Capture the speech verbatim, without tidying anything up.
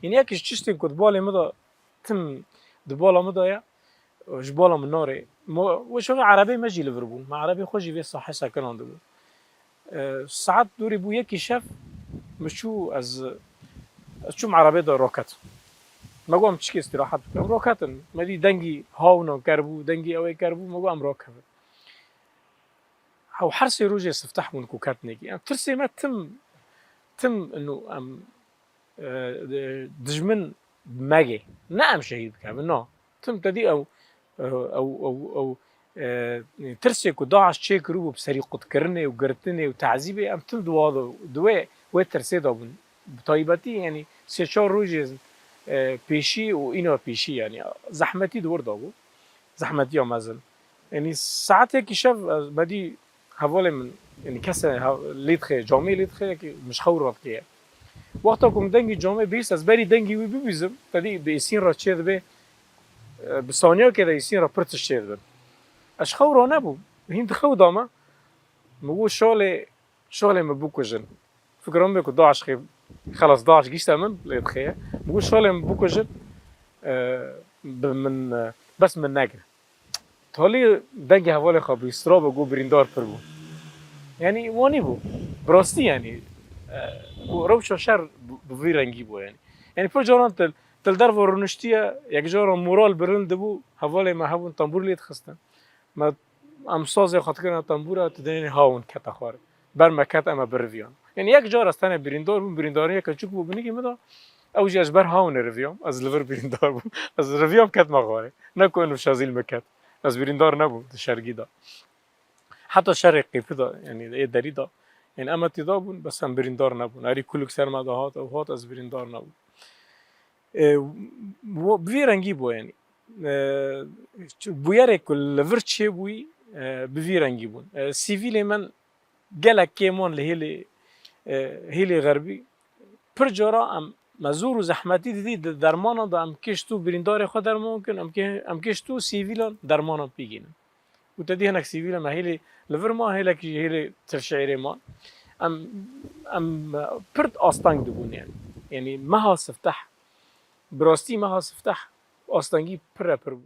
Yanî yek ji tiştên ku di balê min de tim di bala min de ye, ji bala min narê. Mo-, weş weke erebê me jî li vir bûn. Me erebê xwe jî vê sahê sekinandibû. E, saet dorê bû yekî şev, min çû ez, ez çûm erebê de roket. Me got em çikê îstîrahet bikin. Em roketin. Me dî dengî hawnan keribû, dengî ew ê keribû, me got em rokevin. Ew her sê rojê sifteh bûn ku ketinekî. Em tirsê me tim, tim ino em, e, dijmin megê. Ne em şehîd bikevin, na. Tim te dî ew, e, ew, ew, ew, e, tirsê ku DAIŞ çêkiribû bi serî qutkirinê û girtinê û tezîbê, em tim di wa de, di wê, wê tirsê de bûn. Bi taybetî, yanî sê çar rojê, e, pêşî û îna pêşî, yanî zehmetî di wir de bû. Zehmetiya mezin. Yanî saetekî şev, e, me dî hevalê min, yanî kesê he-, lê dixê, camê lê dixê, yekî min ji xew radikê. Wexta ku min dengî camê bihîst, ez berî dengî wî bibîzim, te dî bi êsîn re çêdibe, e, bi saniyakê de êsîn re pir tişt çêdibin. Ez ji xew ranebûm. Hîn di xew da me. Min got, "Şalê, şalê min bikujin." Fikra min bê ku DAIŞ xê, xelas DAIŞ gişte min lê dixê. Min got, "Şalê min bikujin, e, bi min, e, bes min negre." Talî dengê hevalê xwe bî, straba got birîndar pir bû. Yanî wanî bû. Bi rastî yanî, e, got rewşa şer bi, bi vî rengî bû yanî. Yanî pir caran til, til derva rûniştiye, yek cara moral bilind dibû, hevalê me hebûn tembûr lê dixistin. Me, em sazê xwe dikirine tembûra, tu dinêrî hawin kete xwarê. Ber me ket, em ê biriviyan. Yanî yek car ez tenê birîndar bûm, birîndariyeke çûk bû binigî min de, ew jî ez ji ber hawinê riviyam, ez li vir birîndar bûm. Ez riviyam ketme xwarê. Ne ku eno şazî li min ket. Ez birîndar nebûm di şergî de. Heta şerê qîpî de, yanî ê derî de. Yanî em tê de bûn, bes em birîndar nebûn. Erî kuluk ser me de hat, ew hat, ez birîndar nebûm. E, wo-, bi vî rengî bû yanî. E, bûyerê ku li vir çêbûyî, e, bi vî rengî bûn. E, sîvîlê min gelek kêm an li hêlê, e, hêlê xerbî. Pir cara em, me zor û zehmetî didî di dermanan de em kê ji to birîndarê xwe derman kin, em kê, em kê ji to sîvîlan dermanan pêgînin. Û te dî hinek sîvîlê me hêlê li vir man, hêlek jî hêlê til şeîrê man. Em, em pir asteng dibûn yanî. Yanî meha sifteh, bi rastî meha sifteh astengî pir re pir bû.